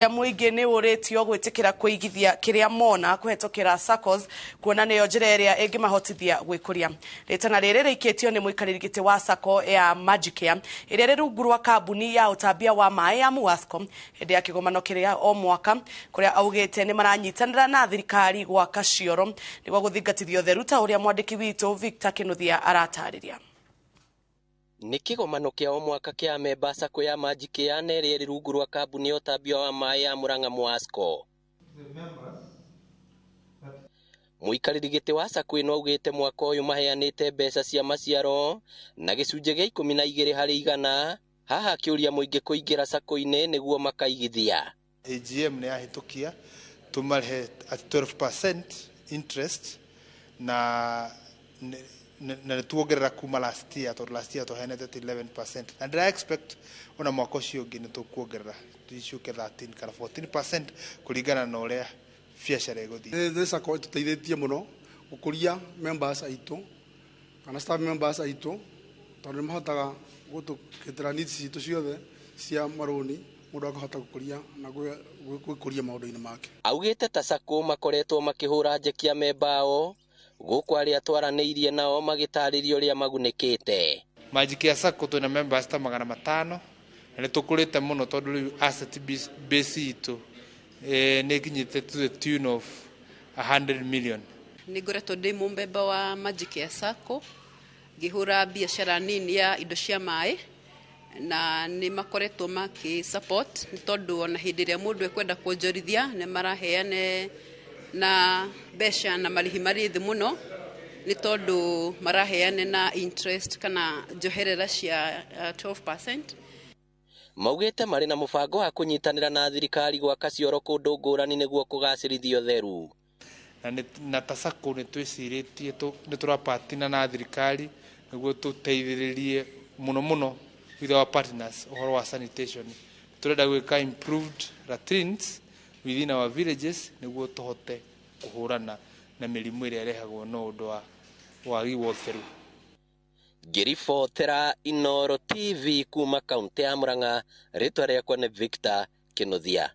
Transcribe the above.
Mũingĩ nĩ ũrĩtio gwĩtĩkĩra kũigithia kĩrĩa mona kũhetũkĩra SACCOS, kuona nĩyo njĩra ĩrĩa ĩngĩmahotithia gwĩkũria. Rĩtana rĩrĩ rĩikĩtio nĩ mũikarĩri gĩtĩ wa SACCO ya Magicare ĩrĩa ĩrĩ rungu rwa kambuni ya ũtambia wa maĩ ya MUWASCO hĩndĩ ya kĩgomano kĩrĩa o mwaka, kũrĩa augĩte nĩ maranyitanĩra na thirikari gwaka cioro nĩguo gũthingatithia ũtheru, ta ũrĩa mwandĩki witũ Victor Kinuthia aratarĩria. Nĩ kĩgomano kĩa o mwaka kĩa amemba SACCO ya Magicare na ĩrĩa ĩrĩ rungu rwa kambuni ya ũtambia wa maĩ ya Murang'a MUWASCO. Mũikarĩri gĩtĩ wa SACCO ĩno augĩte mwaka ũyũ maheanĩte mbeca cia maciaro na gĩcunjĩ gĩa 12%, haha akĩũria mũingĩ kũingĩra SACCO-inĩ nĩguo makaigithia. AGM nĩ yahĩtũkia tũmarĩhe at 12% interest na nĩ tuongerera kuma last year, tondũ last year tũheanĩte 11%, na ndĩra expect ona mwaka ũcio ũngĩ nĩ tũkuongerera tũciũke 13 kana 14% kũringana na ũrĩa biacara ĩgũthiĩ. Nĩ SACCO ĩtũteithĩtie mũno gũkũria members aitũ kana staff members aitũ, tondũ nĩ mahotaga gũtũkĩtĩra needs citũ ciothe cia marũni, mũndũ akahota gũkũria na gwĩkũria maũndũ-inĩ make. Augĩte ta SACCO makoretwo makĩhũra njeki amemba ao gũkũ arĩa twaranĩirie nao magĩtarĩria ũrĩa magunĩkĩte. Magicare SACCO twĩna members ta 500 na nĩ tũkũrĩte mũno, tondũ rĩu asset base itũ nĩ ĩkinyĩte to the tune of 100 million. Nĩ ngoretwo ndĩ mũmemba wa Magicare SACCO ngĩhũra biacara nini ya indo cia maĩ, na nĩ makoretwo makĩ support, nĩ tondũ ona hĩndĩ ĩrĩa mũndũ ekwenda kuonjorithia nĩ maraheane na mbeca na marĩhi marĩ thĩ mũno, nĩ tondũ maraheane na interest kana njoherera cia 12%. Maugĩte marĩ na mũbango wa kũnyitanĩra na thirikari gwaka cioro kũndũ ngũrani nĩguo kũgacĩrithia ũtheru. Na ta SACCO nĩ twĩcirĩtie nĩ tũrapatina na thirikari nĩguo tũteithĩrĩrie mũno mũno with our partners ũhoro wa sanitation. Tũrenda gwĩka improved latrines within our villages nĩguo tũhote kũhũrana na mĩrimũ ĩrĩa ĩrehagwo no ũndũ wa wagi wa ũtheru. Ngĩribotera Inooro TV kuma kaunti ya Murang'a, rĩtwa rĩakwa nĩ Victor Kinuthia.